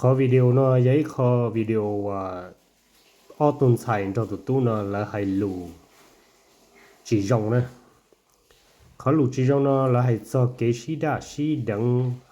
Qhov video no yog ib qho video uas ob tug ntxhais nrog tus tub no lawv hais lus tsis zoo na. Qhov lus tsis zoo no lawv hais txog kev sib daj sib deev,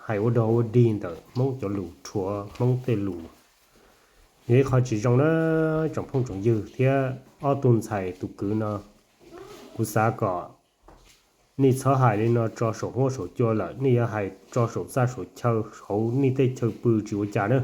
hais ua dog ua dig ntawm Hmoob cov lus, rhuav Hmoob tej lus. Yog ib qho tsis zoo na tsoom phooj tsoom ywg thiab ob tug ntxhais tus kwv no. Kuv xav kom nej txhob hais li no tso saum huab saum cua lawm, nej yuav hais tso saum txaj saum chaw hauv nej tej chaw pw tsis ua cas na.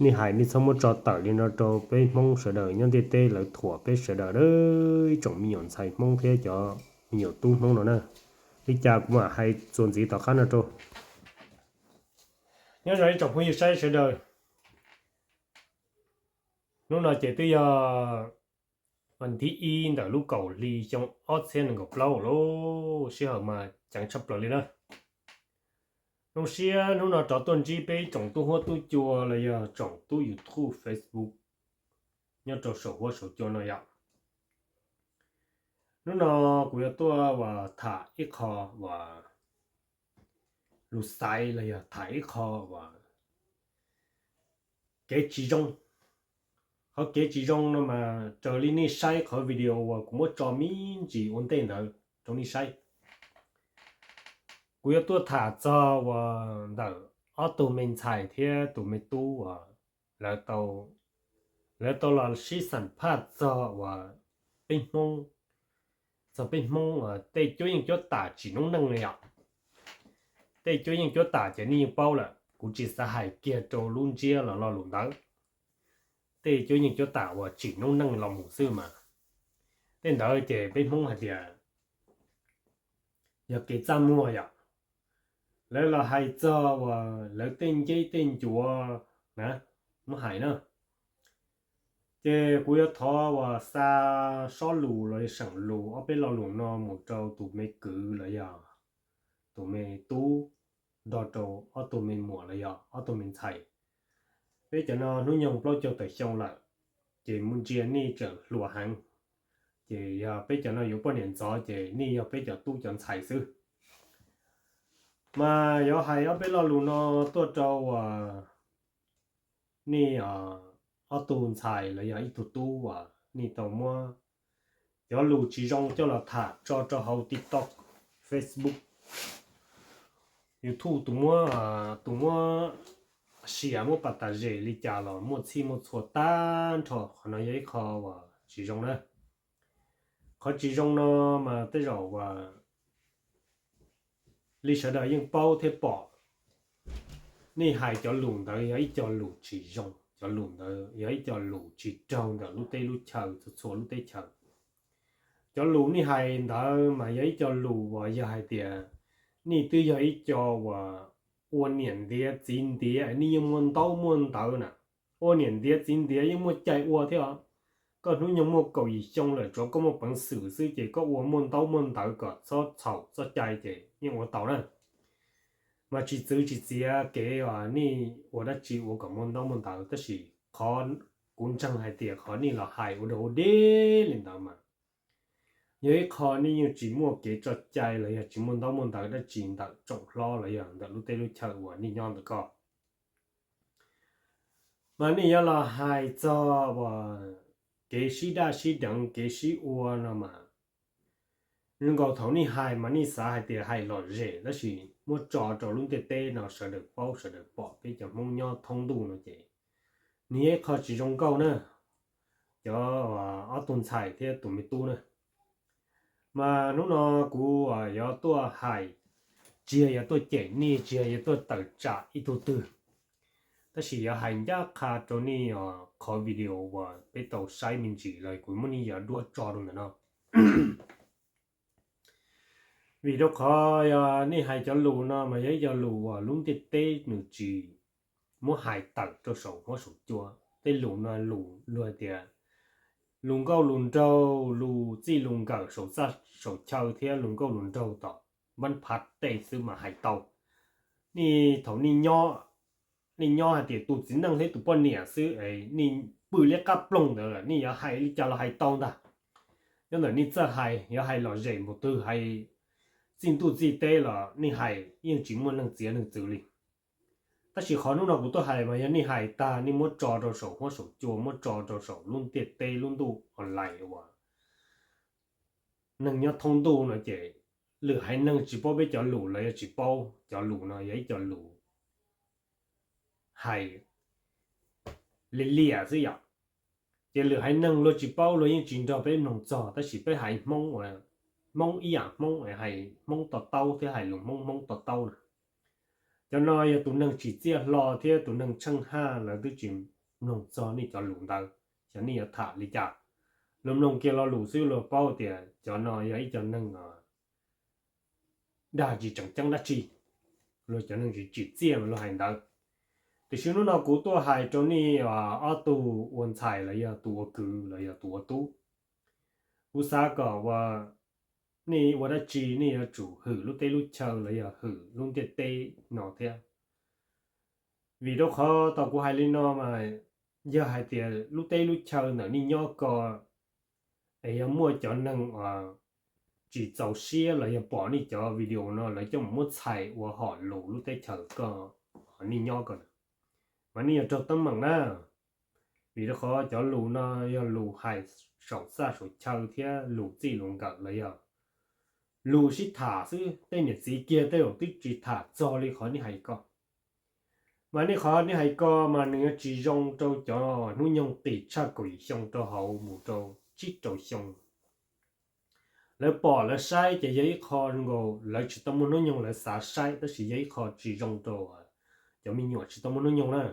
Nej hais nej txhob muab tso tawm li no rau peb Hmoob sawv daws nyob ntiaj teb lawv thuam peb sawv daws, ib tsoom me nyuam ntxhais Hmoob thiab cov me nyuam tub Hmoob no na. Li cas kuv mam hais txuas ntxiv tom qab no rau. Nyob zoo ib tsoom phooj ywg saib sawv daws, hnub no ces twb yog vas thib ib ntawm lub kaum hli xyoo ob txhiab nees nkaum plaub lawm, sij hawm mas ceev tshaj plaws li na. Zoo siab hnub no rov tuaj ntsib peb tsoom tub huab tub cua los yog tsoom tub YouTube, Facebook nyob rau saum huab saum cua no yom. Hnub no kuv yuav tuaj uas tham ib qho uas lus xaiv los yog tham ib qho uas kev tsis zoo. Qhov kev tsis zoo no mas raws li nej saib qhov video uas kuv muab tso me ntsis ua ntej ntawd rau nej saib. Kuv yuav tuaj tham txog uas ntawm ob tug me ntxhais thiab tus me tub uas lawv tau, lawv tau los sib xam phaj txog uas peb Hmoob, txog peb Hmoob uas tej cuab yeej cuab tam tsim noob neej li yom. Tej cuab yeej cuab tam ces nej yeej paub lawm, kuv tsis xav hais kiag rau lub ntsiab los lo lus ntawd. Tej cuab yeej cuab tam uas tsim noob neej los mus xwb mas, tej ntawd ces peb Hmoob hais tias yog kev txaj muag yom. Lawv los hais txog uas lawv tej nceb tej ncuav na, muab hais na. Ces kuv yuav thov uas xa sob lus los yog seem lus ob peb lo lus no mus rau tus me kwv los yog tus me tub, nrog rau ob tug me muam los yog ob tug me ntxhais. Peb cov no hnub nyoog plaub caug tawm xyoo lawm, ces mus ntsia nej tseem hluas heev. Ces yog peb cov no yuav poj niam ntxov ces nej yog peb cov tub cov ntxhais xwb. Mas yuav hais ob peb lo lus no tuaj rau uas nej ob tug ntxhais los yog ib tug tub uas nej tau muab cov lus tsis zoo coj los tham tso rau hauv TikTok, Facebook, YouTube, tus muab, tus muab sia muab pas tas zem li cas los muaj txhij muaj txhua tag nrho. Qhov no yog ib qho uas tsis zoo na. Qhov tsis zoo no mas tej zaum uas li sawv daws yeej paub thiab pom, nej hais cov lus ntawd yog ib co lus tsis zoo, cov lus ntawd yog ib co lus tsis raug ntawm lub teb lub chaw, txhua txhua lub teb chaws. Cov lus nej hais ntawd mas yog ib co lus uas yog hais tias nej twb yog ib co uas ua niam ntiav txiv ntiav, nej yeej muaj ntaub muaj ntawv na. Ua niam ntiav txiv ntiav yeej muaj cai ua thiab os. Koj hnub nyoog muaj kaum yim xyoo lawm, tsuav koj muaj peev xwm xwb ces koj ua muaj ntaub muaj ntawv kom txhob txhaum txoj cai ces yeej ua tau na. Mas tsis txwv tsis txiav kev uas nej ua dab tsi ua kom muaj ntaub muaj ntawv, tab sis qhov kuv ntseeg hais tias qhov nej los hais ua dog ua dig li ntawd mas yog ib qho nej yeej tsis muaj kev tso cai los yog tsis muaj ntaub muaj ntawv dab tsi ntawm tsoom hlob los yog ntawm lub teb lub chaw uas nej nyob ntawm ko. Mas nej yuav los hais txog uas kev sib daj sib deev kev sib ua no mas, zoo nkaus thaum nej hais mas nej xav hais tias hais lom zem, tab sis muab tso rau lub ntiaj teb no sawv daws paub sawv daws pom peb cov Hmoob nyob thoob ntuj no ces nws yog ib qho tsis zoo nkauj na, cov ob tug ntxhais thiab tus me tub na. Mas hnub no kuv yuav tuaj hais, tsis yog yuav tuaj cem nej, tsis yog yuav tuaj tawm tsam ib tug twg, tab sis yuav hais ncaj qha rau nej os, qhov video uas peb tau saib me ntsis los kuv muab nej yog duab tso rau ntawm no. Vim rau qhov yog nej hais cov lus no mas yog ib co lus uas lub ntiaj teb nws tsis muab hais tawm rau saum huab saum cua. Tej lus no lus luag tias lus nkauj lus nraug, lus txij lus nkawm saum txaj saum chaw thiab lus nkauj lus nraug tom npab phav tej xwb mas hais tau. Nej thaum nej nyob, nej nyob hais tias tus txiv neej thiab tus poj niam xwb es nej pw liab qab ploog ntawd lawm, nej yuav hais li cas los hais tau ntag. Nyob ntawm nej txawj hais, yuav hais lom zem npaum twg, hais txij ntuj txij teb los nej hais yeej tsis muaj neeg txiav neeg txwv li. Tab sis qhov hnub no kuv tuaj hais mas yog nej hais tag nej muab tso rau saum huab saum cua, muab tso rau saum lub ntiaj teb lub ntuj online uas neeg nyob thoob ntuj no ces lwm haiv neeg tsis paub peb cov lus, lawv yuav tsis paub cov lus no yog ib co lus hais liam liam xwb yom. Ces lwm haiv neeg luag tsis paub, luag yeej tsis nrog peb mloog txog, tab sis peb haiv Hmoob, Hmoob ib yam Hmoob, hais Hmoob to taub thiab hais lus Hmoob Hmoob to taub na. Cov no yog tus neeg tsim txiaj hlo thiab tus neeg tsheej haj lawv twb tsis mloog txog nej cov lus ntawd, xyov nej yuav tham li cas. Luag mloog kiag lo lus xwb luag paub tias cov no yog ib co neeg dag tsis tseem ceeb dab tsi, luag cov neeg tsis tsim txiaj mas luag hais ntawd. Tiam sis hnub no kuv tuaj hais rau nej ob tug ua ntxhais los yog tus ua kwv los yog tus ua tub. Kuv xav kom ua nej ua dab tsi nej yuav tsum hwm lub teb lub chaw los yog hwm lub ntiaj teb no thiab. Vim rau qhov tau kuv hais li no mas yog hais tias lub teb lub chaw ntawm nej nyob ko es yog muaj cov neeg uas tsis txaus siab los yog pom nej cov video no lawv coj mus muab txhais ua hom lus lub teb chaws ko, nej nyob ko, mas nej yuav raug teeb meem na. Vim rau qhov cov lus no yog lus hais saum txaj saum chaw thiab lus txij lus nkawm los yog lus sib tham xwb, tej niam txiv kiag tej zaum twb tsis tham txog li qhov nej hais ko. Mas nej qhov nej hais ko mas nws yuav tsis zoo rau cov hnub nyoog qis tshaj kaum yim xyoo rau hauv mus rau tsib rau xyoo. Lawv pom lawv saib ces yog ib qho zoo nkaus lawv tsis tau muaj hnub nyoog lawv xav saib, tab sis yog ib qho tsis zoo rau cov me nyuam tsis tau muaj hnub nyoog na.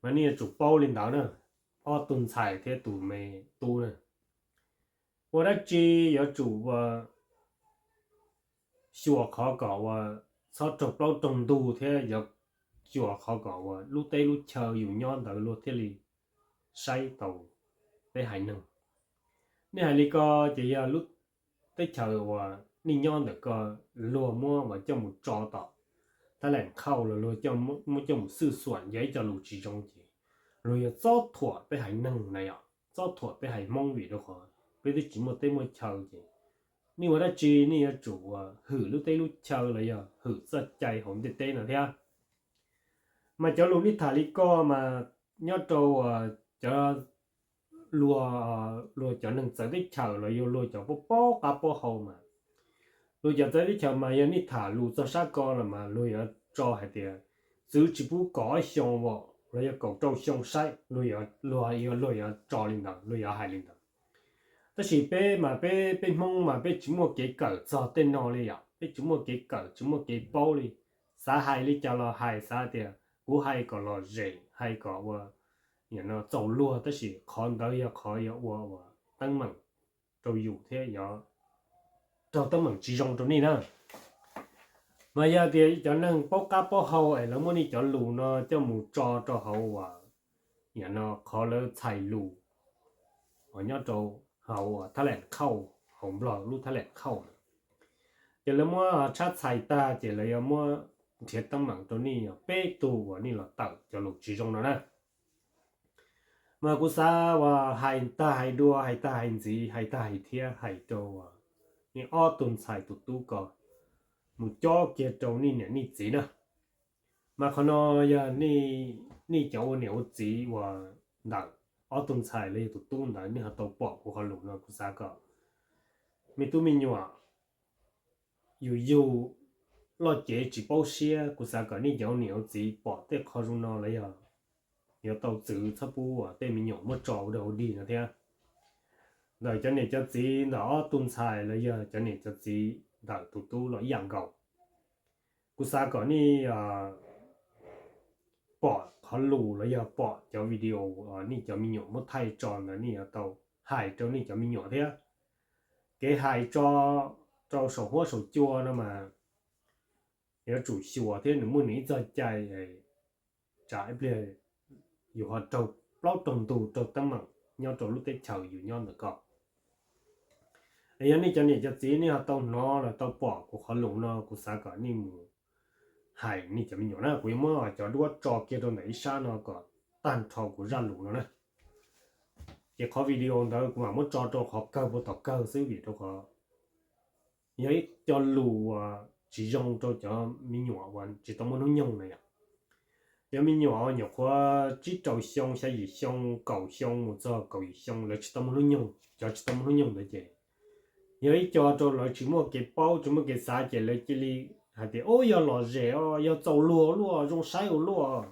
Mas nej yuav tsum paub li ntawd na, ob tug ntxhais thiab tus me tub na. Ua dab tsi yuav tsum ua xyuas qhov kom ua txhob raug plaub raug ntug thiab yuav xyuas qhov kom ua lub teb lub chaw yus nyob ntawd luag thiaj li saib tau peb haiv neeg. Nej hais li ko ces yog lub teb chaws uas nej nyob ntawm ko luag muab uas coj mus tso tom thab leem khauj los luag muab coj mus xwj xuam yog ib co lus tsis zoo ces luag yuav txob thuam peb haiv neeg na yom, txob thuam peb haiv Hmoob vim rau qhov peb twb tsis muaj teb muaj chaw ces nej ua dab tsi nej yuav tsum ua hwm lub teb lub chaw los yog hwm txoj cai hauv ntiaj teb no thiab. Mas cov lus nej tham li ko mas nyob rau cov luag, luag cov neeg txawv teb chaws los yog luag cov paub paub qab paub hau mas luag cov txawv teb chaws mas yog nej tham lus txog sab ko los mas luag yuav tso hais tias txwv tsis pub kaum ob xyoo los yog kaum rau xyoo saib, luag yuav, luag yuav tso li ntawd, luag yuav hais li ntawd. Tab sis peb mas peb, peb Hmoob mas peb tsis muaj kev kawm txog tej no li yom, peb tsis muaj kev kawm tsis muaj kev paub li. Xav hais li cas los hais, xav tias kuv hais kom lom zem, hais kom ua txaus luag, tab sis qhov ntawd yog qhov yuav ua ua teeb meem rau yus thiab yuav raug teeb meem tsis zoo rau nej na. Mas yog tias cov neeg paub qab paub hau es lawv muab nej cov lus no coj mus tso rau hauv uas, yam no qhov lawv txhais lus uas nyob rau hauv thab leem khauj, hauv Nplog lub thab leem khauj na, ces lawv muab tshab txhais tag ces lawv yuav muab nrhiav teeb meem rau nej yog peb tug uas nej los tawm cov lus tsis zoo no na. Mas kuv xav uas hais tag hais dua, hais tag hais ntxiv, hais tag hais thiab hais rau nej ob tug ntxhais tus tub ko mus cob kiag rau nej niam nej txiv na. Mas qhov no yog nej cov ua niam ua txiv uas ntawm ob tug ntxhais los yog tus tub ntawd nej ho tau pom kuv qhov lus no, kuv xav kom me tub me nyuam yus yug loj cev tsis paub siab, kuv xav kom nej cov ua niam ua txiv pom tej qho zoo no los yog yuav tau txwv txhob pub uas tej me nyuam muab tso ua dog ua dig no thiab. Ntawm cov niam cov txiv ntawm ob tug ntxhais los yog cov niam cov txiv ntawm tus tub los ib yam nkaus. Kuv xav kom nej pom qhov lus los yog pom cov video nej cov me nyuam muab thaij tso ntawd nej yuav tau hais rau nej cov me nyuam thiab. Kev hais tso rau saum huab saum cua no mas yuav tsum xyuas thiab nws muaj nws ib txoj cai, tsam ib pliag yus ho raug plaub raug ntug raug teeb meem nyob rau lub teb chaws yus nyob ntawm ko. Yog nej cov niam cov txiv nej ho tau hnov los tau pom kuv qhov lus no, kuv xav kom nej mus hais nej cov me nyuam na. Kuv yuav muab cov duab tso kiag rau ntawm ib sab no kom tag nrho kuv zaj lus no na. Ces qhov video ntawd kuv mam muab tso rau qhov kawg puag tom kawg xwb vim rau qhov yog ib co lus uas tsis zoo rau cov me nyuam uas tsis tau muaj hnub nyoog na yom. Cov me nyuam nyuam qhuav tsib rau xyoo, xya yim xyoo, kaum xyoo mus txog kaum yim xyoo, lawv tsis tau muaj hnub nyoog, cov tsis tau muaj hnub nyoog ntawd ces yog ib co rau lawv tsis muaj kev paub, tsis muaj kev xav ces lawv cia li hais tias, ub, yog lom zem os, yog txaus luag luaj, zoo saib ua luaj.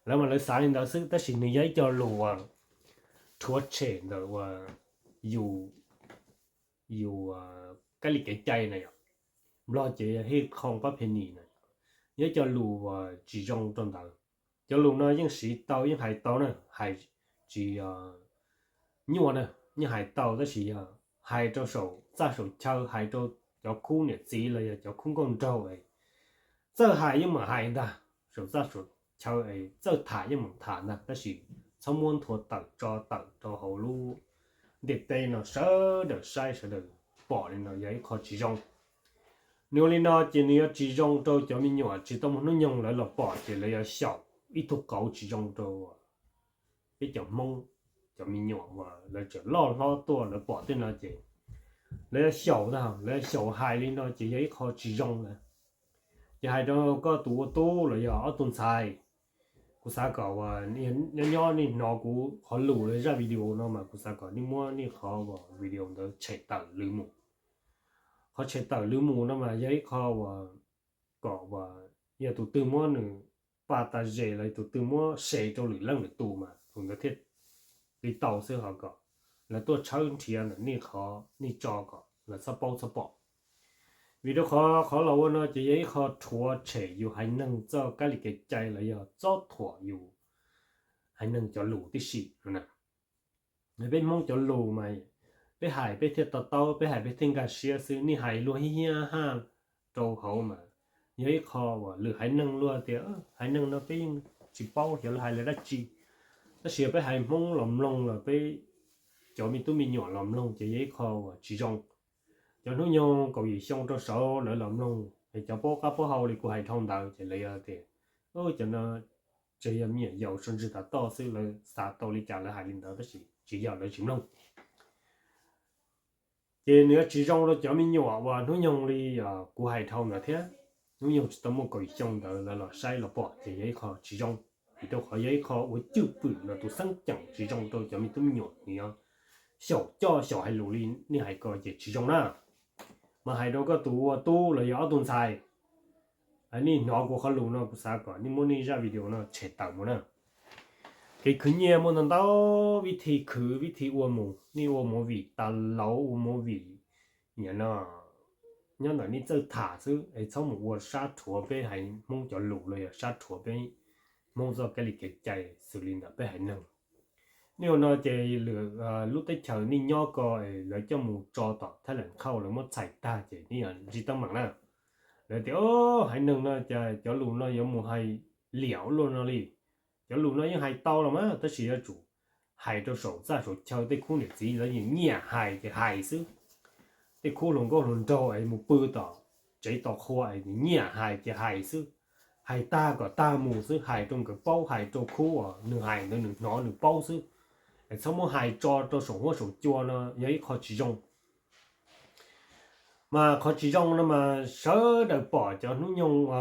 Lawv mas lawv xav li ntawd xwb, tab sis nws yog ib co lus rhuav tshem ntawm uas yus, yus kab li kev cai na yom. Nplog ces yog hej khoo pab phe nis na, yog ib co lus uas tsis zoo rau ntawd. Cov lus no yeej siv tau, yeej hais tau na, hais tsis nyuaj na, yeej hais tau, tab sis yog hais rau saum txaj saum chaw, hais rau cov khub niam txiv los yog cov khub nkauj nraug es txawj hais yeej mam hais ntag, saum txaj saum chaw es txawj tham yeej mam tham ntag, tab sis txhob muab nthuav tawm tso tawm rau hauv lub ntiaj teb no sawv daws saib sawv daws pom li no yog ib qho tsis zoo. Nws ua li no ces nws yuav tsis zoo rau cov me nyuam tsis tau muaj hnub nyoog lawv los pom ces lawv yuav xyaum ib tug qauv tsis zoo rau peb cov Hmoob, cov me nyuam uas lawv tseem loj hlob tuaj lawv pom tej no ces lawv yuav xyaum ntag, lawv yuav xyaum hais li no ces yog ib qho tsis zoo lawm. Ces hais rau koj tus ua tub los yog ob tug ntxhais, kuv xav kom uas nyob nyob nej hnov kuv qhov lus los zaj video no mas kuv xav kom nej muab nej qhov uas video ntawd tshem tawm lwm mus. Qhov tshem tawm lwm mus no mas yog ib qho uas kom uas yog tus twg muab nws pa tas zes los tus twg muab se rau lwm leej lwm tus mas tus ntawd thiaj li tau xwb, ho kom lawv tuaj tshawb nrhiav ntawm nej qhov nej tso kom lawv txhob paub txhob pom. Vim rau qhov qhov los ua no ces yog ib qho rhuav tshem yus haiv neeg txoj kab li kev cai los yog txob thuam yus haiv neeg cov lus tib si no na. Peb Hmoob cov lus mas peb hais peb thiaj to taub, peb hais peb thiaj nkag siab xwb, nej hais luag hiab hiab haj rau hauv mas yog ib qho uas lwm haiv neeg luag tias haiv neeg no peb yeej tsis paub xyov lawv hais lawv dab tsi. Tab sis yog peb haiv Hmoob los mloog los peb cov me tub me nyuam los mloog ces yog ib qho uas tsis zoo. Cov hnub nyoog kaum yim xyoo rau saud lawv los mloog es cov paub qab paub hau li kuv hais dhau ntawd ces lawv yog tias cov no tseem yog me nyuam yaus sau ntswg tav toj xwb, lawv xav tau li cas lawv hais li ntawd, tab sis tsis yog, lawv tsis mloog. Ces nws yuav tsis zoo rau cov me nyuam uas hnub nyoog li kuv hais dhau ntawd thiab. Hnub nyoog tsis tau muaj kaum yim xyoo ntawd lawv los saib los pom ces yog ib qho tsis zoo, vim rau qhov yog ib qho ua cwj pwm los tus xeeb ceem tsis zoo rau cov me tub me nyuam, nws yuav xyaum coj xyaum hais lus li nej hais ko ces tsis zoo na. Mas hais rau koj tus ua tub los yog ob tug ntxhais, nej hnov kuv qhov lus no kuv xav kom nej muab nej zaj video no tshem tawm mus na. Kev khwv nyiaj muaj ntau ntau vib thi khwv vib thi ua mus, nej ua movie tas lauv ua movie no nyob ntawm nej txawj tham xwb es txhob mus ua sab rhuav peb haiv Hmoob cov lus los yog sab rhuav peb Hmoob txoj kab li kev cai xws li ntawm peb haiv neeg. Nej ua no ces lwm lub teb chaws nej nyob ko lawv coj mus tso tom thab lam khauj lawv muab txhais tag ces nej yog ntsib teeb meem na. Lawv tias haiv neeg no cas cov lus no yuav mus hais liam ua luaj no li. Cov lus no yeej hais tau los mas tab sis yuav tsum hais rau saum txaj saum chaw tej khub niam txiv lawv nyiam hais ces hais xwb. Tej khub hluas nkauj hluas nraug es mus pw tom tsev tos qhua es nyiam hais ces hais xwb. Hais tag kom tag mus xwb, hais rau nkawd paub, hais rau khub uas nws hais ntawd nws hnov nws paub xwb. Es txhob muab hais tso rau saum huab saum cua no yog ib qho tsis zoo. Mas qhov tsis zoo no mas sawv daws pom cov hnub nyoog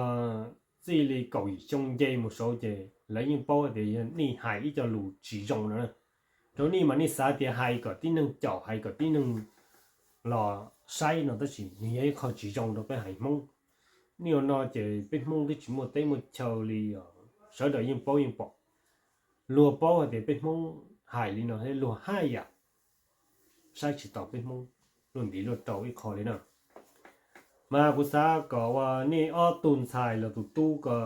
txij li kaum yim xyoo nce mus saud ces lawv yeej paub tias yog nej hais ib co lus tsis zoo no. Rau nej mas nej xav tias hais kom tib neeg caum, hais kom tib neeg los saib no tab sis nws yog ib qho tsis zoo rau peb haiv Hmoob. Nej ua no ces peb Hmoob twb tsis muaj teb muaj chaw li os, sawv daws yeej paub yeej pom. Luag paub hais tias peb Hmoob hais li no thiab luag haj yam saib tsis taus peb Hmoob luaj ntiv luaj rau ib qho li na. Mas kuv xav kom uas nej ob tug ntxhais los tus tub ko,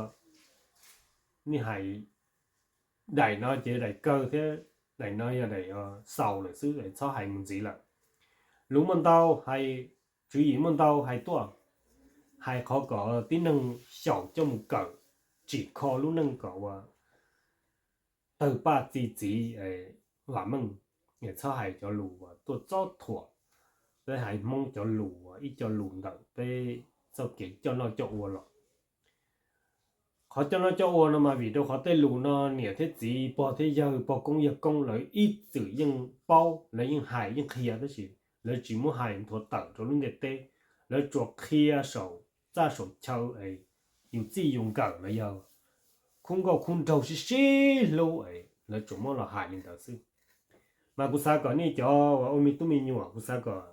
nej hais daim no ces daim kawg thiab, daim no yog daim xaus lawm xwb, txhob hais mus ntxiv lawm. Lus muaj ntau hais, tswv yim muaj ntau hais tuaj, hais qhov kom tib neeg xyaum coj mus kawm, tsim kho lub neej kom uas tawg paj txi txiv vam meej, txhob hais cov lus uas tuaj txob thuam peb haiv Hmoob cov lus uas ib co lus ntawm peb txoj kev coj noj coj ua los. Qhov coj noj coj ua no mas vim rau qhov tej lus no niam thiab txiv, pog thiab yawg, pog koob yawg koob lawv ib txwm yeej paub, lawv yeej hais yeej qhia tab sis lawv tsis muab hais nthuav tawm rau lub ntiaj teb. Lawv tsuas qhia saum txaj saum chaw es yus txij yus nkawm los yog khub nkauj khub nraug sib sib hlub, lawv tsuas muab los hais li ntawd xwb. Mas kuv xav kom nej cov uas ua me tub me nyuam, kuv xav kom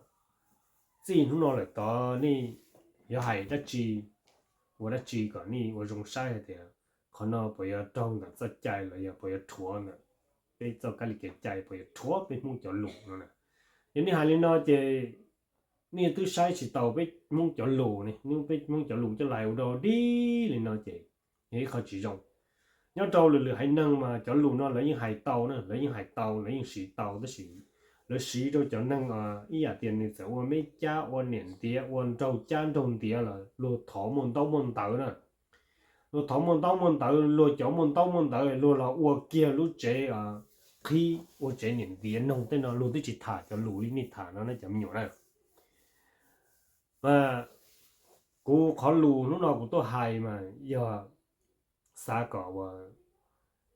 txij hnub no lawm tod nej yuav hais dab tsi, ua dab tsi kom nej ua zoo saib hais tias qhov no puas yuav raug ntawm txoj cai los yog puas yuav rhuav ntawm peb txoj kab li kev cai, puas yuav rhuav peb Hmoob cov lus no na. Yog nej hais li no ces nej twb saib tsis taus peb Hmoob cov lus ne, peb Hmoob cov lus coj los ua dog dig li no ces yog ib qho tsis zoo. Nyob rau lwm lwm haiv neeg mas cov lus no lawv yeej hais tau na, lawv yeej hais tau, lawv yeej siv tau, tab sis lawv siv rau cov neeg ib yam tias nws txawm ua meb cab, ua niam ntiav, ua nraug cab nraug ntiav los luag thov muaj ntaub muaj ntawv na. Luag thov muaj ntaub muaj ntawv, luag cov muaj ntaub muaj ntawv luag los ua kiag lub tsev qhib, ua tsev niam ntiav noog tej no, luag twb tsis tham cov lus li nej tham no ne cov me nyuam na. Mas kuv qhov lus hnub no kuv tuaj hais mas yog xav kom uas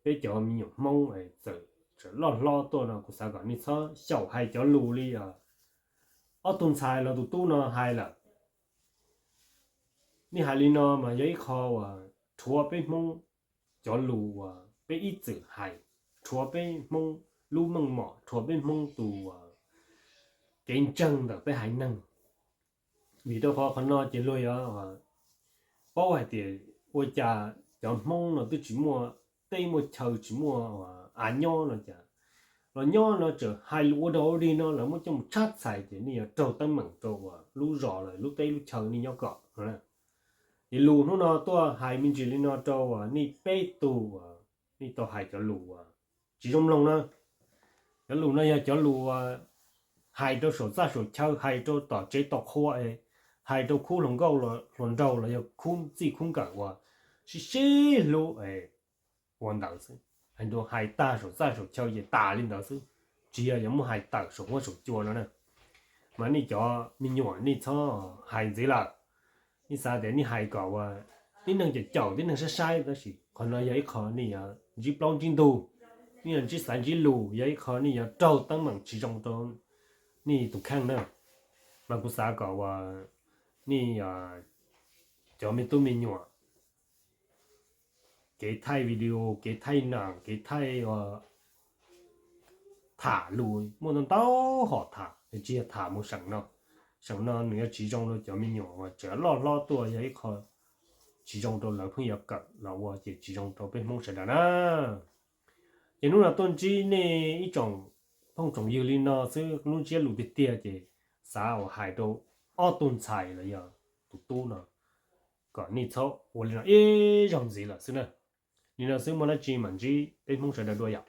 peb cov me nyuam Hmoob txawm loj hlob tuaj no kuv xav kom nej txhob xyaum hais cov lus li ob tug ntxhais los tus tub no hais lawm. Nej hais li no mas yog ib qho uas rhuav peb Hmoob cov lus uas peb ib txwm hais, rhuav peb Hmoob lub meej mom, rhuav peb Hmoob tus kev ntseeg ntawm peb haiv neeg. Vim rau qhov qhov no ces luag yuav paub hais tias ua cas cov Hmoob no twb tsis muaj teb muaj chaw, tsis muaj av nyob no cas los nyob no tseem hais lus ua dog ua dig no, lawv muab coj mus tshab txhais ces nej yuav raug teeb meem rau uas lub zos los lub teb lub chaw nej nyob kom no. Ces lus hnub no tuaj hais me ntsis li no rau uas nej peb tug uas nej tau hais cov lus uas tsis zoo mloog na. Cov lus no yog cov lus uas hais rau saum txaj saum chaw, hais rau tom tsev tom qhua, hais rau khub hluas nkauj hluas nraug los yog khub txij khub nkawm uas sib sib hlub ua ntawd xwb. Hais tag saum txaj saum chaw ces tas li ntawd xwb, tsis yog yuav muab hais tawm saum huab saum cua no na. Mas nej cov me nyuam nej txhob hais ntxiv lawm. Nej xav tias nej hais kom uas tib neeg caum caum tib neeg saib saib, tab sis qhov no yog ib qho nej yuav ntsib plaub ntsib ntug, nej yuav ntsib xaiv ntsib lus, yog ib qho nej yuav raug teeb meem tsis zoo rau nej tus kheej na. Mas kuv xav kom uas nej cov me tub me nyuam kev thaij video, kev thaij nam, kev thaij tham lus muaj ntau ntau hom tham, tsis yog tham mus seem no. Seem no nws yuav tsis zoo rau cov me nyuam uas tseem loj hlob tuaj, yog ib qho tsis zoo rau lawv pheej yuav kawm los ua ces tsis zoo rau peb Hmoob sawv daws na. Ces hnub no tuaj ntsib nej ib tsoom phooj tsoom ywg li no xwb, lub ntsiab lus tiag tiag ces xav uas hais rau ob tug ntxhais los yog tus tub no kom nej txhob ua li no ib zaug ntxiv lawm xwb na. Li no xwb, muaj dab tsi mam ntsib peb Hmoob sawv daws dua yom.